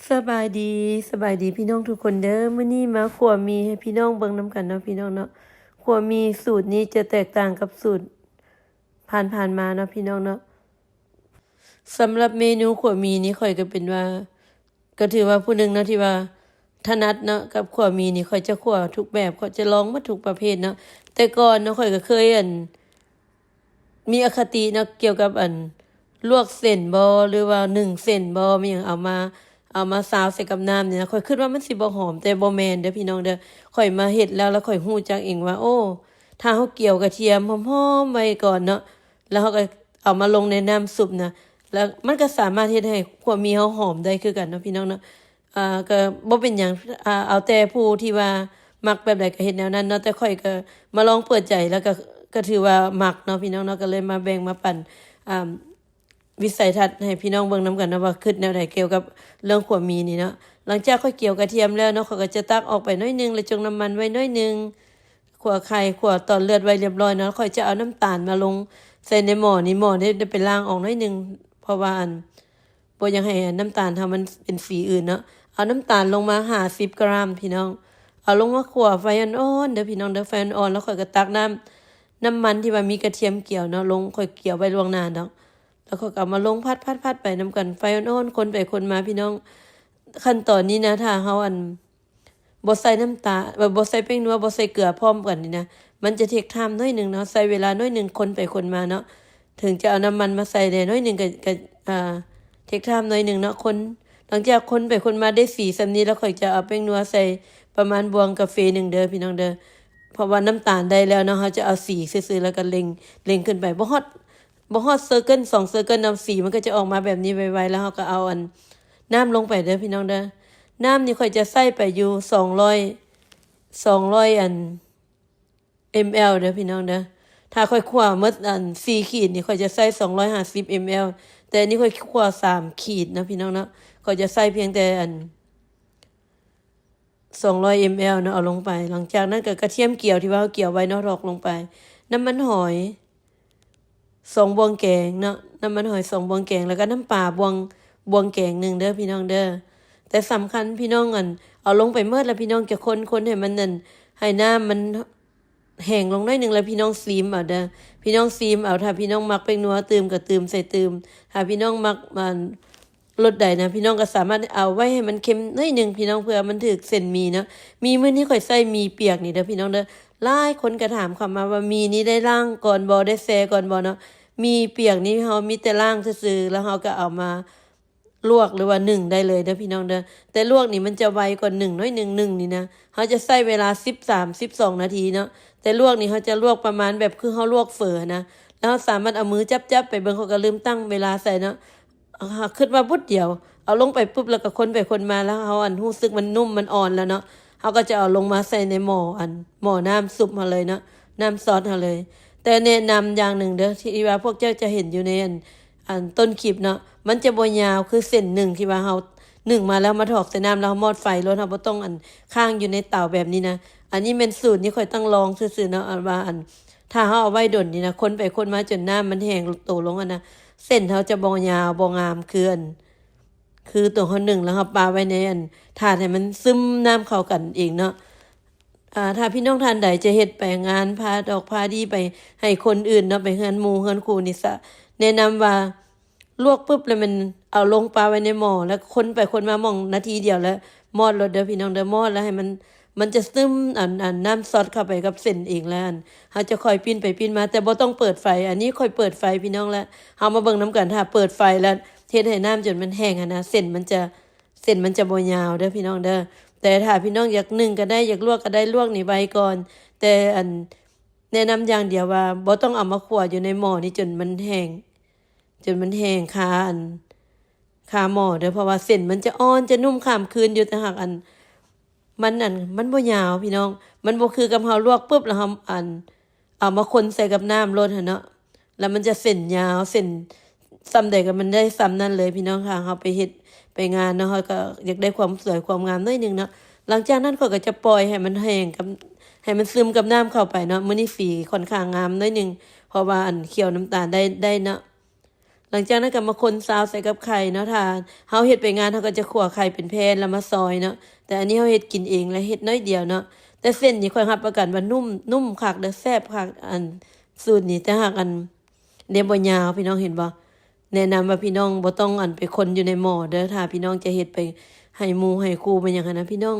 ສະບາຍດີ, ສະບາຍດີພີ່ນ້ອງທຸກຄົນເດີ. ມື້ນີ້ມາຂົ້ວໝີ່ໃຫ້ພີ່ນ້ອງເບິ່ງນຳກັນເນາະ ພີ່ນ້ອງເນາະ. ຂົ້ວໝີ່ສູດນີ້ຈະແຕກຕ່າງກັບສູດຜ່ານໆມາເນາະ ພີ່ນ້ອງເນາະ. ສຳລັບເມນູຂົ້ວໝີ່ນີ້ ຂ້ອຍກໍເປັນວ່າ ກໍຖືວ່າຜູ້ໜຶ່ງເນາະ ທີ່ວ່າຖະໜັດເນາະ ກັບຂົ້ວໝີ່ນີ້ ຂ້ອຍຈະຂົ້ວທຸກແບບ, ຂ້ອຍຈະລອງໝົດທຸກປະເພດເນາະ. ແຕ່ກ່ອນເນາະ ຂ້ອຍກໍເຄີຍ ອັນ ມີອະຄະຕິເນາະ ກ່ຽວກັບ ອັນ ລວກເສັ້ນບໍ ຫຼືວ່າໜຶ້ງເສັ້ນບໍ ມີຫຍັງ ເອົາມາ ເອົາມາຊາວໃສ່ກັບນ້ຳນີ້ນະ. ຂ້ອຍຄິດວ່າມັນຊິບໍ່ຫອມ, ແຕ່ບໍ່ແມ່ນເດີພີ່ນ້ອງເດີ. ຂ້ອຍມາເຮັດແລ້ວ ແລ້ວຂ້ອຍຮູ້ຈັກເອງວ່າ ໂອ້ ຖ້າເຮົາກ່ຽວກະທຽມຫອມໆໄວ້ກ່ອນເນາະ ແລ້ວເຮົາກໍເອົາມາລົງໃນນ້ຳຊຸບນະ ແລ້ວມັນກໍສາມາດເຮັດໃຫ້ຂົ້ວໝີ່ເຮົາຫອມໄດ້ຄືກັນເນາະ ພີ່ນ້ອງເນາະ. ອ່າ ກໍບໍ່ເປັນຫຍັງ ອ່າ ເອົາແຕ່ຜູ້ທີ່ວ່າມັກແບບໃດກໍເຮັດແນວນັ້ນເນາະ. ແຕ່ຂ້ອຍກໍມາລອງເປີດໃຈ ແລ້ວກໍ ກໍຖືວ່າມັກເນາະ ພີ່ນ້ອງເນາະ. ກໍເລີຍມາແບ່ງມາປັນ ອ່າ ວິໄສທັດໃຫ້ພີ່ນ້ອງເບິ່ງນຳກັນເນາະ ວ່າຄິດແນວໃດກ່ຽວກັບເລື່ອງຂົ້ວໝີ່ນີ້ເນາະ. ຫຼັງຈາກຂ້ອຍກ່ຽວກະທຽມແລ້ວເນາະ ຂ້ອຍກໍຈະຕັກອອກໄປໜ້ອຍໜຶ່ງ ແລ້ວຈົ່ງນ້ຳມັນໄວ້ໜ້ອຍໜຶ່ງ, ຂົ້ວໄຂ່ ຂົ້ວຕອນເລືອດໄວ້ລຽບຮ້ອຍເນາະ. ຂ້ອຍຈະເອົານ້ຳຕານມາລົງໃສ່ໃນໝໍ້ນີ້, ໝໍ້ນີ້ໄດ້ໄປລ້າງອອກໜ້ອຍໜຶ່ງ ເພາະວ່າ ອັນ ບໍ່ຢາກໃຫ້ ອັນ ນ້ຳຕານເຮົາມັນເປັນສີອື່ນເນາະ. ເອົານ້ຳຕານລົງມາຫ້າສິບກຣາມ ພີ່ນ້ອງ, ເອົາລົງມາຂົ້ວໄຟອ່ອນໆເດີ ພີ່ນ້ອງເດີ, ໄຟອ່ອນໆ. ແລ້ວຂ້ອຍກໍຕັກນ້ຳ ນ້ຳມັນທີ່ວ່າມີກະທຽມກ່ຽວເນາະ ລົງ, ຂ້ອຍກ່ຽວໄວ້ລ່ວງໜ້າດອກ. ແລ້ວຂ້ອຍກໍເອົາມາລົງ ຜັດໆໆໄປນຳກັນ ໄຟອ່ອນໆ ຄົນໄປຄົນມາ ພີ່ນ້ອງ. ຂັ້ນຕອນນີ້ນະ ຖ້າເຮົາ ອັນ ບໍ່ໃສ່ນ້ຳຕາ ບໍ່ໃສ່ແປ້ງນົວ ບໍ່ໃສ່ເກືອພ້ອມກັນນີ້ນະ ມັນຈະເທກທາມໜ້ອຍໜຶ່ງເນາະ, ໃຊ້ເວລາໜ້ອຍໜຶ່ງ ຄົນໄປຄົນມາເນາະ. ເຖິງຈະເອົານ້ຳມັນມາໃສ່ແດ່ໜ້ອຍໜຶ່ງ ກໍ ກໍ ອ່າ ເທກທາມໜ້ອຍໜຶ່ງເນາະ. ຄົນ ຫຼັງຈາກຄົນໄປຄົນມາໄດ້ສີສ່ຳນີ້ແລ້ວ ຂ້ອຍຈະເອົາແປ້ງນົວໃສ່ປະມານບ່ວງກາເຟໜຶ່ງເດີ ພີ່ນ້ອງເດີ, ເພາະວ່ານ້ຳຕານໄດ້ແລ້ວເນາະ. ເຮົາຈະເອົາສີຊື່ໆ ແລ້ວກໍເລັ່ງ ເລັ່ງຂຶ້ນໄປ ບໍ່ຮອດ ບໍ່ຮອດເຊີເກີນ ສອງເຊີເກີນເນາະ, ສີມັນກໍຈະອອກມາແບບນີ້ໄວໆ. ແລ້ວເຮົາກໍເອົາ ອັນ ນ້ຳລົງໄປເດີ ພີ່ນ້ອງເດີ. ນ້ຳນີ້ຂ້ອຍຈະໃສ່ໄປຢູ່ສອງຮ້ອຍ ສອງຮ້ອຍ ອັນ ມລ ເດີ ພີ່ນ້ອງເດີ. ຖ້າຂ້ອຍຂົ້ວໝົດ ອັນ ສີ່ຂີດນີ້ ຂ້ອຍຈະໃສ່ສອງຮ້ອຍຫ້າສິບ ມລ, ແຕ່ອັນນີ້ຂ້ອຍຂົ້ວສາມຂີດເນາະ ພີ່ນ້ອງເນາະ. ຂ້ອຍຈະໃສ່ພຽງແຕ່ ອັນ ສອງຮ້ອຍ ມລ ເນາະ ເອົາລົງໄປ. ຫຼັງຈາກນັ້ນກໍກະທຽມກ່ຽວທີ່ວ່າເຮົາກ່ຽວໄວ້ເນາະ ຖອກລົງໄປ, ນ້ຳມັນຫອຍ ສອງບ່ວງແກງເນາະ, ນ້ຳມັນຫອຍສອງບ່ວງແກງ ແລ້ວກໍນ້ຳປາບ່ວງ ບ່ວງແກງໜຶ່ງເດີ ພີ່ນ້ອງເດີ. ແຕ່ສຳຄັນ ພີ່ນ້ອງ ອັນ ເອົາລົງໄປໝົດແລ້ວ ພີ່ນ້ອງຈະຄົນໆໃຫ້ມັນ ອັນ ໃຫ້ນ້ຳມັນແຫ້ງລົງໜ້ອຍໜຶ່ງ ແລ້ວພີ່ນ້ອງຊີມເອົາເດີ, ພີ່ນ້ອງຊີມເອົາ. ຖ້າພີ່ນ້ອງມັກແປ້ງນົວຕື່ມກໍຕື່ມ ໃສ່ຕື່ມ, ຖ້າພີ່ນ້ອງມັກ ອັນ ລົດໃດນະ ພີ່ນ້ອງກໍສາມາດເອົາໄວ້ໃຫ້ມັນເຄັມໜ້ອຍໜຶ່ງ ພີ່ນ້ອງ, ເພື່ອມັນຖືກເສັ້ນໝີ່ເນາະ. ໝີ່ມື້ນີ້ຂ້ອຍໃຊ້ໝີ່ປຽກນີ້ເດີ ພີ່ນ້ອງເດີ. ຫຼາຍຄົນກໍຖາມເຂົ້າມາວ່າ ໝີ່ນີ້ໄດ້ລ້າງກ່ອນບໍ່ ໄດ້ແຊ່ກ່ອນບໍ່ເນາະ. ໝີ່ປຽກນີ້ເຮົາມີແຕ່ລ້າງຊື່ໆ ແລ້ວເຮົາກໍເອົາມາລວກ ຫຼືວ່າໜຶ້ງໄດ້ເລີຍເດີ ພີ່ນ້ອງເດີ. ແຕ່ລວກນີ້ມັນຈະໄວກວ່າໜຶ້ງໜ້ອຍໜຶ່ງ, ໜຶ້ງນີ້ນະ ເຮົາຈະໃຊ້ເວລາສິບສາມ ສິບສອງນາທີເນາະ, ແຕ່ລວກນີ້ເຮົາຈະລວກປະມານແບບຄືເຮົາລວກເຝີນະ, ແລ້ວເຮົາສາມາດເອົາມືຈັບໆໄປເບິ່ງ. ຂ້ອຍກໍລືມຕັ້ງເວລາໃສ່ເນາະ. ເຮົາຄິດວ່າບຸດດຽວ ເອົາລົງໄປປຸບ ແລ້ວກໍຄົນໄປຄົນມາ ແລ້ວເຮົາ ອັນ ຮູ້ສຶກມັນນຸ້ມ ມັນອ່ອນແລ້ວເນາະ, ເຮົາກໍຈະເອົາລົງມາໃສ່ໃນໝໍ້ ອັນ ໝໍ້ນ້ຳຊຸບເຮົາເລີຍເນາະ, ນ້ຳຊອດເຮົາເລີຍ. ແຕ່ແນະນຳຢ່າງໜຶ່ງເດີ ທີ່ວ່າພວກເຈົ້າຈະເຫັນຢູ່ໃນ ອັນ ອັນ ຕົ້ນຄລິບເນາະ, ມັນຈະບໍ່ຍາວຄືເສັ້ນໜຶ້ງທີ່ວ່າເຮົາໜຶ້ງມາແລ້ວມາຖອກໃສ່ນ້ຳ ແລ້ວເຮົາມອດໄຟໂລດ, ເຮົາບໍ່ຕ້ອງ ອັນ ຄ້າງຢູ່ໃນເຕົາແບບນີ້ນະ. ອັນນີ້ແມ່ນສູດນີ້ຂ້ອຍຕັ້ງລອງຊື່ໆເນາະ, ອັນວ່າ ອັນ ຖ້າເຮົາເອົາໄວ້ດົນນີ້ນະ ຄົນໄປຄົນມາຈົນນ້ຳມັນແຫ້ງໂຕລົງຫັ້ນນະ, ເສັ້ນເຮົາຈະບໍ່ຍາວ ບໍ່ງາມຄື ອັນ ຄືຕົວເຮົາໜຶ້ງ ແລ້ວເຮົາປະໄວ້ໃນ ອັນ ຖາດໃຫ້ມັນຊຶມນ້ຳເຂົ້າກັນເອງເນາະ. ອ່າ ຖ້າພີ່ນ້ອງທ່ານໃດຈະເຮັດໄປງານ ພາດອກພາດີໄປໃຫ້ຄົນອື່ນເນາະ, ໄປເຮືອນໝູ່ເຮືອນຄູ່ນີ້ ສະ ແນະນຳວ່າ ລວກປຶບແລ້ວແມ່ນເອົາລົງປະໄວ້ໃນໝໍ້ ແລ້ວຄົນໄປຄົນມາໝ່ອງນາທີດຽວ ແລ້ວມອດໂລດເດີ ພີ່ນ້ອງເດີ. ມອດແລ້ວໃຫ້ມັນ ມັນຈະຊຶມ ອັນ ອັນ ນ້ຳຊອດເຂົ້າໄປກັບເສັ້ນເອງ ແລ້ວ ອັນ ເຮົາຈະຄ່ອຍປີ້ນໄປປີ້ນມາ ແຕ່ບໍ່ຕ້ອງເປີດໄຟ. ອັນນີ້ຂ້ອຍເປີດໄຟ ພີ່ນ້ອງ, ແລ້ວເຮົາມາເບິ່ງນຳກັນ. ຖ້າເປີດໄຟແລ້ວເຮັດໃຫ້ນ້ຳຈົນມັນແຫ້ງຫັ້ນນະ ເສັ້ນມັນຈະ ເສັ້ນມັນຈະບໍ່ຍາວເດີ ພີ່ນ້ອງເດີ. ແຕ່ຖ້າພີ່ນ້ອງຢາກໜຶ້ງກໍໄດ້ ຢາກລວກກໍໄດ້ ລວກນີ້ໄວກ່ອນ. ແຕ່ ອັນ ແນະນຳຢ່າງດຽວວ່າ ບໍ່ຕ້ອງເອົາມາຂົ້ວຢູ່ໃນໝໍ້ນີ້ຈົນມັນແຫ້ງ ຈົນມັນແຫ້ງຄາ ອັນ ຄາໝໍ້ເດີ, ເພາະວ່າເສັ້ນມັນຈະອ່ອນ ຈະນຸ້ມຂ້າມຄືນຢູ່. ແຕ່ຫາກ ອັນ ມັນ ອັນ ມັນບໍ່ຍາວ ພີ່ນ້ອງ, ມັນບໍ່ຄືກັບເຮົາລວກປຶບ ແລ້ວເຮົາ ອັນ ເອົາມາຄົນໃສ່ກັບນ້ຳໂລດຫັ້ນເນາະ, ແລ້ວມັນຈະເສັ້ນຍາວ ເສັ້ນສ່ຳໃດກໍມັນໄດ້ສ່ຳນັ້ນເລີຍ ພີ່ນ້ອງ. ຖ້າເຮົາໄປເຮັດໄປງານເນາະ ເຮົາກໍຢາກໄດ້ຄວາມສວຍຄວາມງາມໜ້ອຍໜຶ່ງເນາະ. ຫຼັງຈາກນັ້ນຂ້ອຍກໍຈະປ່ອຍໃຫ້ມັນແຫ້ງກັບ ໃຫ້ມັນຊຶມກັບນ້ຳເຂົ້າໄປເນາະ. ມື້ນີ້ສີຂ້ອນຂ້າງງາມໜ້ອຍໜຶ່ງ ເພາະວ່າ ອັນ ຂ້ຽວນ້ຳຕານໄດ້ ໄດ້ເນາະ. ຫຼັງຈາກນັ້ນກໍມາຄົນຊາວໃສ່ກັບໄຂ່ເນາະ. ຖ້າເຮົາເຮັດໄປງານ ເຮົາກໍຈະຂົ້ວໄຂ່ເປັນແຜ່ນແລ້ວມາຊອຍເນາະ, ແຕ່ອັນນີ້ເຮົາເຮັດກິນເອງ ແລະ ເຮັດໜ້ອຍດຽວເນາະ. ແຕ່ເສັ້ນນີ້ຂ້ອຍຮັບປະກັນວ່ານຸ້ມ ນຸ້ມຄັກເດີ້ ແຊບຄັກ ອັນສູດນີ້. ແຕ່ຫາກອັນ ເລັບບໍ່ຍາວ ພີ່ນ້ອງເຫັນບໍ່? ແນະນຳວ່າພີ່ນ້ອງບໍ່ຕ້ອງອັນໄປຄົນຢູ່ໃນໝໍ້ເດີ້ ຖ້າພີ່ນ້ອງຈະເຮັດໄປໃຫ້ໝູ່ໃຫ້ຄູ່ໄປຫຍັງຫັ້ນນະ. ພີ່ນ້ອງ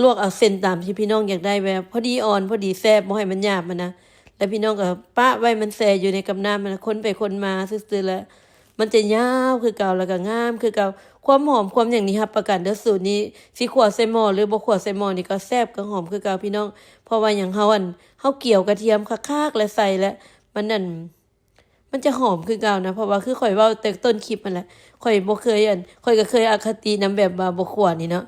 ລວກເອົາເສັ້ນຕາມທີ່ພີ່ນ້ອງຢາກໄດ້ ແບບພໍດີອ່ອນ ພໍດີແຊບ ບໍ່ໃຫ້ມັນຫຍາບຫັ້ນນະ. ແລ້ວພີ່ນ້ອງກໍປະໄວ້ມັນແຊ່ຢູ່ໃນກັບນ້ຳຫັ້ນນະ ຄົນໄປຄົນມາຊື່ໆ ແລ້ວມັນຈະຍາວຄືເກົ່າ ແລ້ວກໍງາມຄືເກົ່າ. ຄວາມຫອມຄວາມຫຍັງນີ້ຮັບປະກັນເດີ້ ສູດນີ້ ຊິຂົ້ວໃສ່ໝໍ້ ຫຼື ບໍ່ຂົ້ວໃສ່ໝໍ້ນີ້ກໍແຊບກໍຫອມຄືເກົ່າ ພີ່ນ້ອງ. ເພາະວ່າຫຍັງ ເຮົາອັນ ເຮົາກຽວກະທຽມຄັກໆ ແລ້ວໃສ່ ແລ້ວມັນອັນ ມັນຈະຫອມຄືເກົ່ານະ. ເພາະວ່າຄືຂ້ອຍເວົ້າແຕ່ຕົ້ນຄລິບຫັ້ນແຫຼະ ຂ້ອຍບໍ່ເຄີຍອັນ ຂ້ອຍກໍເຄີຍອະຄະຕິນຳແບບວ່າບໍ່ຂົ້ວນີ້ເນາະ.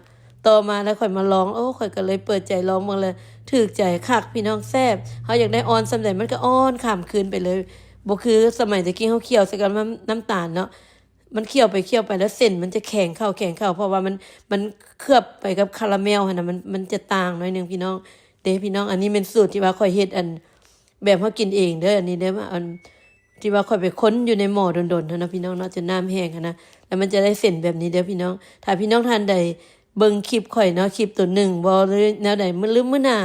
ຕໍ່ມາແລ້ວຂ້ອຍມາລອງ ໂອ້ ຂ້ອຍກໍເລີຍເປີດໃຈລອງເບິ່ງ ແລ້ວຖືກໃຈຄັກ ພີ່ນ້ອງ ແຊບ. ເຮົາຢາກໄດ້ອ່ອນສ່ຳໃດ ມັນກໍອ່ອນຂ້າມຄືນໄປເລີຍ. ບໍ່ຄືສະໄໝແຕ່ກີ້ເຮົາຄ້ຽວໃສ່ກັບນ້ຳ ນ້ຳຕານເນາະ, ມັນຄ້ຽວໄປຄ້ຽວໄປ ແລ້ວເສັ້ນມັນຈະແຂງເຂົ້າ ແຂງເຂົ້າ ເພາະວ່າມັນ ມັນເຄືອບໄປກັບຄາຣາເມວຫັ້ນນະ ມັນ ມັນຈະຕ່າງໜ້ອຍໜຶ່ງ ພີ່ນ້ອງ. ເດ້ ພີ່ນ້ອງ ອັນນີ້ແມ່ນສູດທີ່ວ່າຂ້ອຍເຮັດ ອັນ ແບບເຮົາກິນເອງເດີ້ ອັນນີ້ເດີ້ ອັນທີ່ວ່າຂ້ອຍໄປຄົນຢູ່ໃນໝໍ້ດົນໆ ຫັ້ນນະ ພີ່ນ້ອງເນາະ ຈົນນ້ຳແຫ້ງຫັ້ນນະ ແລ້ວມັນຈະໄດ້ເສັ້ນແບບນີ້ເດີ້ ພີ່ນ້ອງ. ຖ້າພີ່ນ້ອງທ່ານໃດເບິ່ງຄລິບຂ້ອຍເນາະ ຄລິບໂຕໜຶ່ງບໍ່ ຫຼືແນວໃດ ມື້ ຫຼືມື້ໜ້າ